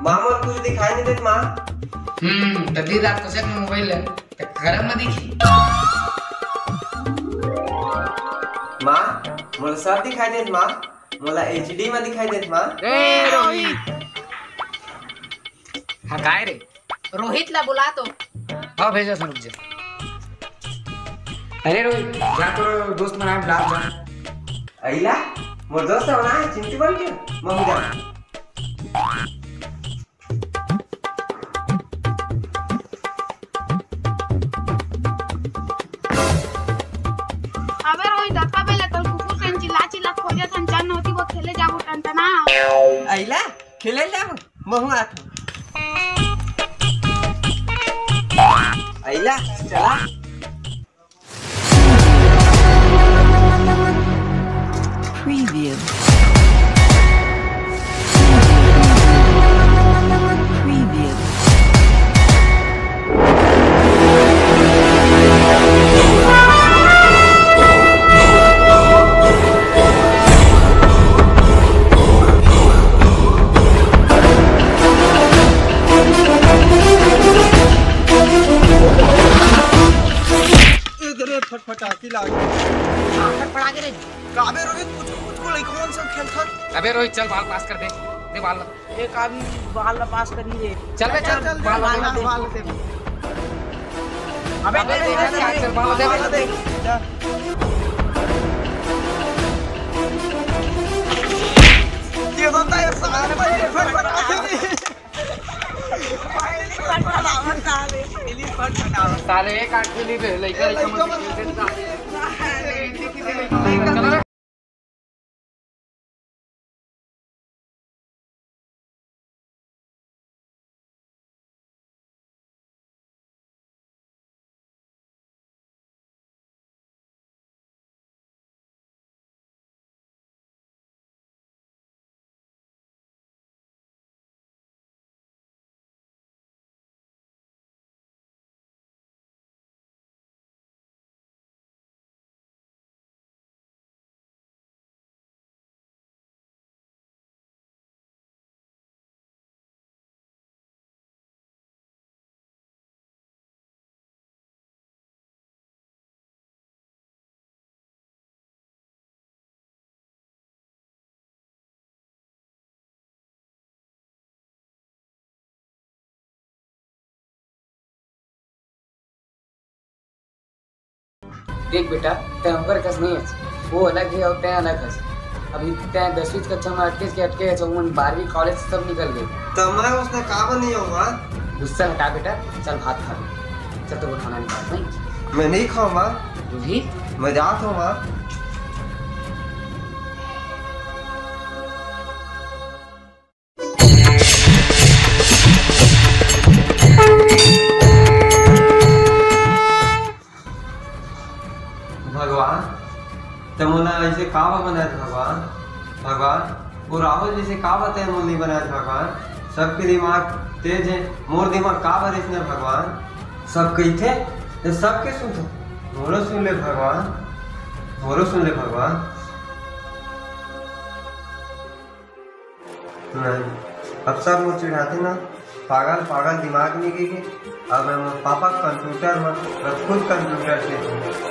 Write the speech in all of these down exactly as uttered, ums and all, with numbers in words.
माँ, मोला कुछ दिखाई नहीं देत माँ। हम्म, त दिन रात कोसत में मोबाइल ले, त करम में दिखी। माँ, मोला सब दिखाई देत माँ, मोला एचडी में दिखाई देत माँ। ए, रोहित। हाँ, काय रे? रोहित ला बुला तो। हाँ, भेजा सन, रुक जा। अरे रोहित, जा तोर दोस्त मन आए, बुला जा। अइला, मोर दोस्त मन आए, चिंटू बन के, मम्मी जान। अबे रोहित, अतका बेला तोर कुकुर से चिल्ला चिल्ला खोजत हन, चल नोती वो खेले जाबो टनटना। अइला, खेले जाबो। महू आत हूँ। अइला, चला। Preview. Preview. ए, रे फटफटाकी लागे। फटफटा के रे। काबे रोहित, कुछ, कुछ को लइका मन सब खेलथन। अबे रोहित, चल बाल पास कर दे, दे बाल। एक आदमी बाल ला पास करी रे। चल बे, चल, चल, बाल बाल, दे। बाल दे। अबे, अबे, दे, दे, दे, चल, बाल दे, बाल दे। ये बंदा ये सारे भाई, ये फटफटा। साले एक आठ के लिए लइका, लइका मत खेल। देख बेटा, तैं ओकर कस नहीं हस, वो अलग है और तैं अलग हस। अभी तैं दसवीं कक्षा में अटके के अटके हस, वो मन बारहवीं कॉलेज से सब निकल गए। तो मैं उसने कहा नहीं हूँ माँ। गुस्सा हटा बेटा, चल भात खा ले। चल तो वो खाना निकाल नहीं। मैं नहीं खाऊँ माँ। रोहित। मैं जात हूँ माँ। भगवान, त मोला ऐसे काबर बनाए भगवान? भगवान, वो राहुल जैसे काबर तैं मोला नहीं बनाए भगवान? सबके दिमाग तेज है, मोर दिमाग काबर इसने भगवान? सब कहिथे, त सबके सुनथो, मोरो सुन ले भगवान, मोरो सुन ले भगवान। नहीं, अब सब मोर चिढ़ाथे ना, पागल, पागल दिमाग में गे हे। अब मैं मोर पापा के कंप्यूटर में, मैं खुद कंप्यूटर से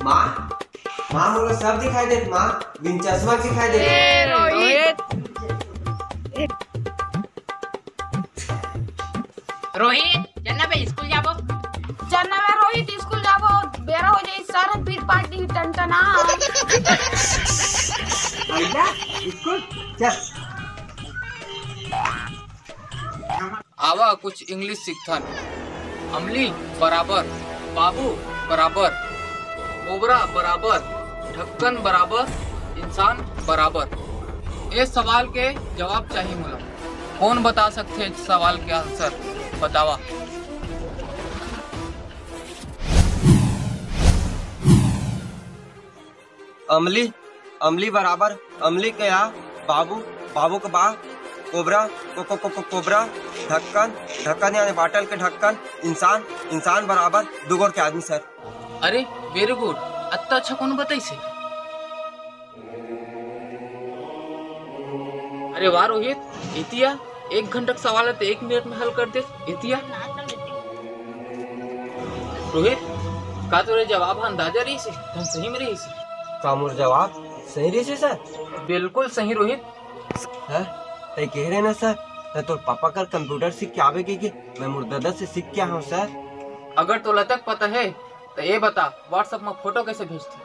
माँ, माँ, मोला सब दिखाई देत माँ, बिन चश्मा के दिखाई देत। ए, रोहित। रोहित, चल ना बे, स्कूल जाबो। चल ना बे रोहित, स्कूल जाबो, बेरा हो जाई, सर पीट पाट दी टनटना। भैया, स्कूल चल। आवा कुछ इंग्लिश सीखथन। अमली बराबर बाबू बराबर कोबरा बराबर ढक्कन बराबर इंसान बराबर। ए सवाल के जवाब चाहिए मोला। कौन बता सकथे सवाल के आंसर? बतावा। अमली, अमली बराबर अमली के आ, बाबू, बाबू के बा, कोबरा, को, को, को, को, कोबरा, ढक्कन, ढक्कन यानी बाटल के ढक्कन, इंसान, इंसान बराबर दू गोड़ के आदमी सर। अरे, very good। अत्ता अच्छा कौन बताइसे? अरे वाह रोहित, एतिया एक घंटा के सवाल है तो एक मिनट में हल कर दे। एतिया रोहित, का तोरे जवाब ह अंदाजा रहिसे? धन सही में रहिसे? का मोर जवाब सही रहिसे सर? बिल्कुल सही रोहित। हैं? तै कहे रहे ना सर, मैं तोर पापा कर कंप्यूटर सीख के आवे के, के मैं मोर दादा से सीख के आया हूँ सर। अगर तोला तक पता है तो ये बता, WhatsApp में फोटो कैसे भेजते?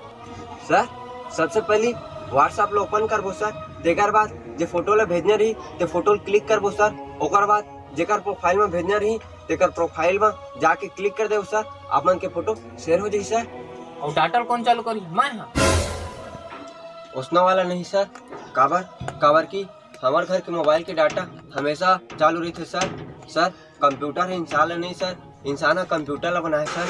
सर, सबसे पहली WhatsApp ला ओपन करबो सर, तेकर बाद जे फोटो ला भेजना रही ते फोटो ला क्लिक करबो सर, ओकर बाद जेकर प्रोफाइल में भेजना रही तेकर प्रोफाइल में जाके क्लिक कर देबो सर, आप मन के फोटो शेयर हो जाही सर। और डाटा कौन चालू करी? मैं हाँ। ओसना वाला नहीं सर, काबर, काबर कि हमर घर के मोबाइल के डाटा हमेशा चालू रहिथे सर। सर, कंप्यूटर ह इंसान ला नहीं सर, इंसान ह कंप्यूटर ला बनाए सर।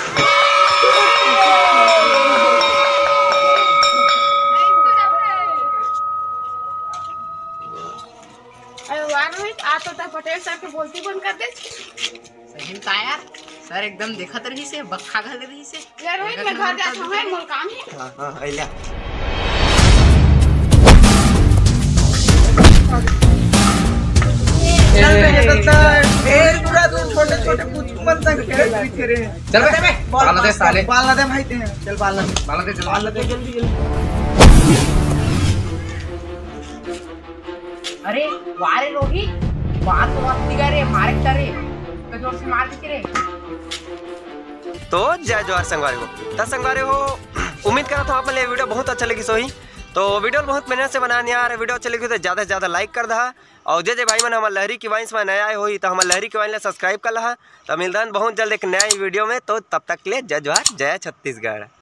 अरे वाह रोहित, आज तो तैं पटेल सर के बोलती बंद कर दे। सही में का यार, सर एकदम देखत रहिसे, बक्खा घले रहिसे। ले रोहित, मैं घर जात हूँ, मोर काम हे। हाँ, हाँ, अइला। चल बे, चल, चल। ए, पूरा तू छोटे, छोटे कुछ मत तंग करे, पीछे रे। चल बे, चल बे। बाल, बाल दे साले। बाल ना दे भाई ते। चल, बाल ना दे। बाल ना दे, चल। बाल ना दे, जल्दी, जल्दी। अरे, वाह रे रोहित, बात तो मत दिखा रे, मारे करे। तो जोर से मार दे रे। तो जय जोहार संगवारी हो। त संगवारी हो, उम्मीद करत हूँ आप मन ल ये वीडियो बहुत अच्छा लगिस होही। तो वीडियो ल बहुत मेहनत से बनान यार, वीडियो अच्छा लगिस तो ज्यादा से ज्यादा लाइक कर दहा। और जे जे भाई मन हमर लहरी की वाइन्स में नया आए होही तो हमर लहरी की वाइन ला सब्सक्राइब कर लहा। तो मिलथन बहुत जल्द एक नया वीडियो में। तो तब तक के लिए जय जोहार, जय छत्तीसगढ़।